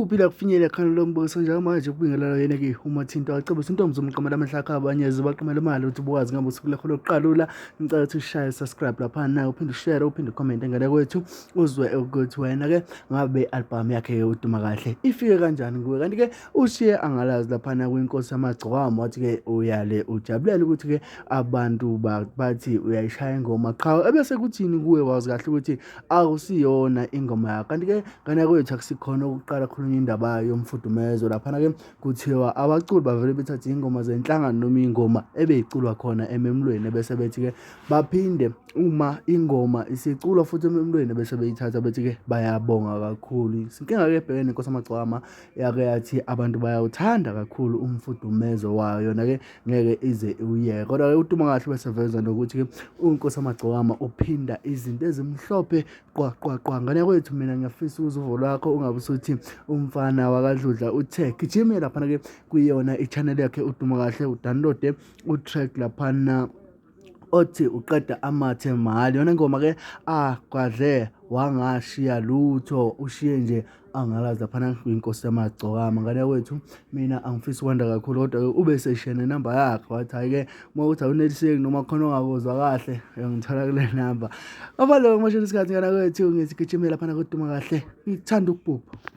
Uphi la kufinyele khona lo mbuso njengamanje kubingelela yena ke uMathinto acebisa intombi zomqamela amehlo akhe abanye zibaqamela imali ukuthi ubuwazi ngabe usuku lakho lokuqalula. Ngicela ukuthi ushaye subscribe lapha nawe uphinde ushare uphinde ucomment ngale kwethu uzwe ukuthi wena ke ngabe album yakhe uduma kahle ifike kanjani kuwe. Kanti ke ushiye angalazi laphana kwinkosi yamagcokama wathi ke uyale ujabulela ukuthi ke abantu bathi uyayishaya ingoma qha ebese kuthini kuwe wazi kahle ukuthi akusiyona ingoma yakho. Kanti ke ngane kwethu akusikhona ukuqala khulunywa indaba yomfudumezo laphana ke kuthiwa abaculi bavele bethathe ingoma zenhlangano noma ingoma ebeyiculwa khona ememlweni bese bethi ke baphinde uma ingoma isiculwa futhi ememlweni bese beyithatha bethi ke bayabonga kakhulu. Inkinga ke ebhekene nenkosi amagcwama yake yathi abantu bayawuthanda kakhulu umfudumezo wayo yona ke ngeke ize iwuyeke. Kodwa ke uDuma kahle beseveza nokuthi ke uNkosi Amagcokama uphinda izinto ezimhlophe qwa qwa qwa. Ngane kwethu mina ngiyafisa ukuza uvo lwakho ungabe usuthi umfana wakaDludla uthe gijime laphana ke kuyona i-channel yakhe uDuma kahle udownloade utrack laphana othi uqeda amathe mahali. Yona ingoma ke agwadle wangashiya lutho ushiye nje angalazi laphana kwinkosi yamagcokama. Ngane kwethu mina angifisi ukwanda kakhulu kodwa ke ube seshiya nenamba yakhe wathi hhayi-ke uma kuthi awuneliseki noma khona ongakuzwa kahle uyangithola kule namba. Ngoba lokho ngimoshela isikhathi ngane kwethu ngithi gijime laphana koduma kahle ngikuthanda ukubhubha.